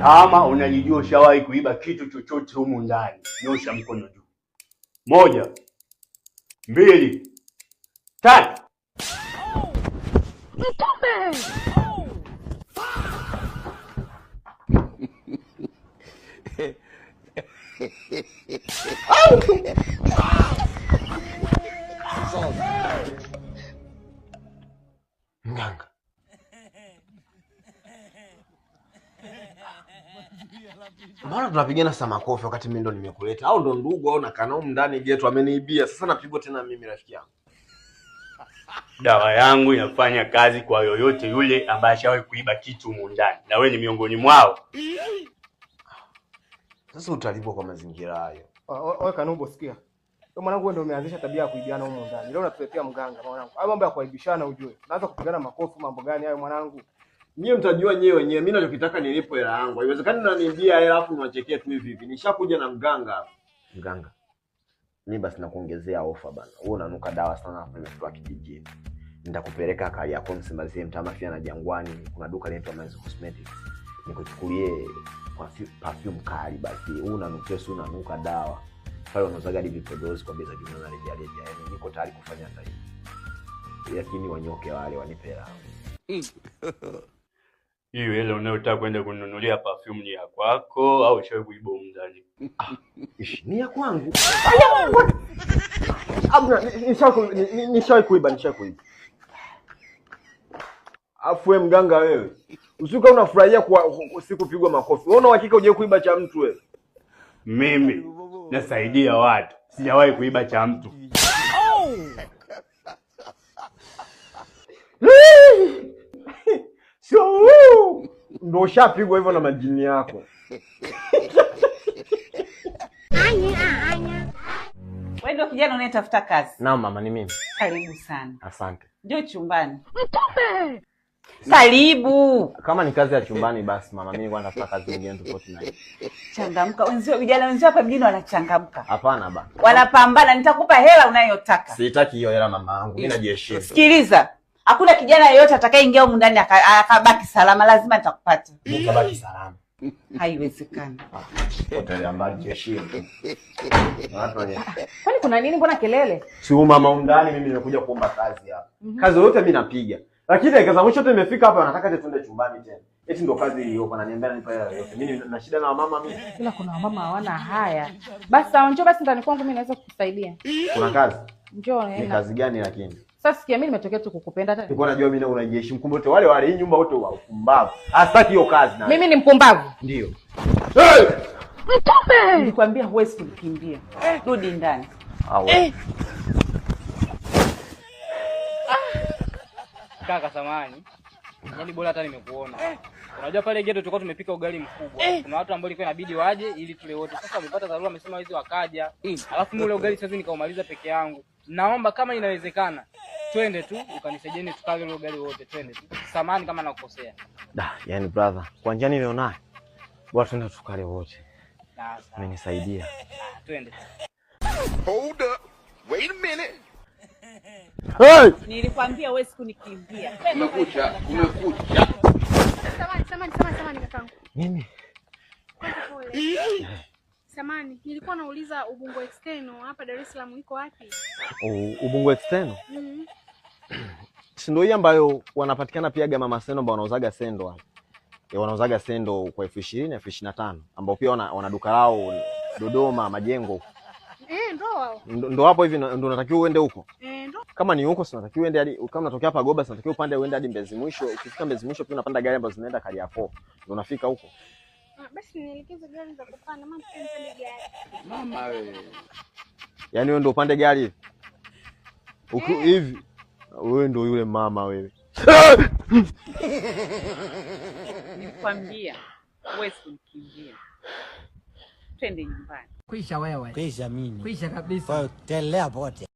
Kama unajijua ushawahi kuiba kitu chochote humu ndani, nyosha mkono juu. 1, 2, 3. Mtume! Mganga. Mbona tunapigana sana makofi wakati mimi ndo nimekuleta? Au ndo ndugu au nakaa nao ndani geto ameniibia. Sasa napigwa tena mimi rafiki yangu. Dawa yangu inafanya kazi kwa yoyote yule ambaye ashawahi kuiba kitu humu ndani, na wewe ni miongoni mwao. Sasa utalipwa kwa mazingira hayo. Wewe Kanumbo, sikia. Wewe mwanangu, wewe ndio umeanzisha tabia ya kuibiana humu ndani. Leo unatuletea mganga mwanangu. Hayo mambo ya kuaibishana ujue. Tunaanza kupigana makofi, mambo gani hayo mwanangu? Nyie mtajua nyewe wenyewe. Mimi ninachokitaka nilipo hela yangu. Haiwezekani unaniibia hela afu niwachekee tu hivi hivi. Nishakuja na mganga hapa. Mganga, mimi basi nakuongezea ofa bana. Wewe unanuka dawa sana hapa nimetoka kijijini. Nitakupeleka Kariakoo Msimbazi, mtaa Mafia na Jangwani, kuna duka linaitwa Manzi Cosmetics. Nikuchukulie perfume kali basi. Wewe unanukia, si unanuka dawa. Pale wanauzaga hadi vipodozi kwa bei za jumla na rejareja. Yaani niko tayari kufanya hata hivi. Lakini wanyoke wale wanipe hela. Hiyo hela unayotaka kwenda kununulia perfume ni ya kwako au ushawahi kuiba humu ndani? Ishi, ni ya kwangu. Amna, nishawahi kuiba, nishawahi kuiba. Afu wewe mganga wewe. Usiku unafurahia kwa sikupigwa makofi. Wewe una uhakika hujawahi kuiba cha mtu wewe? Mimi nasaidia watu, sijawahi kuiba cha mtu. Sio, ndio ushapigwa hivyo na majini yako. Wewe ndio kijana unayetafuta kazi? Naam mama, ni mimi. Karibu sana. Asante. Njoo chumbani. Mtume! Karibu. Kama ni kazi ya chumbani basi mama, mimi nilikuwa natafuta kazi nyingine tofauti na hii. Changamka. Wenzio vijana wenzio hapa mjini wanachangamka. Hapana ba. Wanapambana, nitakupa hela unayotaka. Sitaki hiyo hela mama yangu. Mimi najiheshimu. Sikiliza. Hakuna kijana yeyote atakayeingia humu ndani akabaki salama, lazima nitakupata. Nitabaki salama. Haiwezekani. Potelea mbali jeshini. Watu wenye Kwani kuna nini, mbona kelele? Si huyu mama humu ndani, mimi nimekuja kuomba kazi hapa. Kazi yote mimi napiga. Lakini dakika za mwisho tu nimefika hapa nataka eti tuende chumbani tena. Eti ndo kazi iliyopo, ananiambia nipe hela yote. Mimi nina shida na wamama mimi. Ila kuna wamama hawana haya. Basi sawa, njoo basi ndani kwangu mimi naweza kukusaidia. Kuna kazi? Njoo Ni nenda. kazi gani lakini? Sasa sikia, mimi nimetokea tu kukupenda hata. Nilikuwa najua mimi unajiheshimu, kumbe wote wale wale hii nyumba wote wa upumbavu. Hasitaki hiyo kazi na. Mimi ni mpumbavu. Ndio. Hey! Mtume! Nilikwambia huwezi kunikimbia. Rudi ndani. Awe. Kaka samahani. Yaani bora hata nimekuona. Unajua pale ghetto tulikuwa tumepika ugali mkubwa. Kuna watu ambao ilikuwa inabidi waje ili tule wote. Sasa wamepata dharura, wamesema hizi wakaja. Alafu mimi ule ugali siwezi nikaumaliza peke yangu. Naomba kama inawezekana twende tu ukanisaidieni tukale ule ugali wote, twende tu. Samahani kama nakukosea. Da, yani brother, kwa njia nilionayo bora twende tukale wote. Sawa. Umenisaidia. Twende. Hold up. Wait a minute. Hey! Nilikwambia huwezi kunikimbia. Kumekucha, kumekucha. Samahani, samahani, samahani, samahani kakangu. Nini? Pole. Samahani, nilikuwa nauliza Ubungo External hapa Dar es Salaam iko wapi? Ubungo External? Si ndio hii ambayo wanapatikana pia mama Sendo ambao wanauzaga sendo wale. Wanauzaga sendo kwa 20,000, 25,000 ambao pia wana duka lao Dodoma Majengo. Ndo wao. Ndo hapo hivi ndo unatakiwa uende huko. Ndo. Kama ni huko si unatakiwa uende hadi, kama unatokea hapa Goba si unatakiwa upande uende hadi Mbezi Mwisho. Ukifika Mbezi Mwisho pia unapanda gari ambazo zinaenda Kariakoo. Ndo unafika huko. Basi nielekeze gari za kupanda, mama nipande gari. Mama wewe. Yaani wewe ndo upande gari hivi? Hivi. Wewe ndo yule mama wewe. Nilikwambia huwezi kunikimbia. Twende nyumbani. Kwisha wewe. Kwisha mimi. Kwisha kabisa. Potelea pote.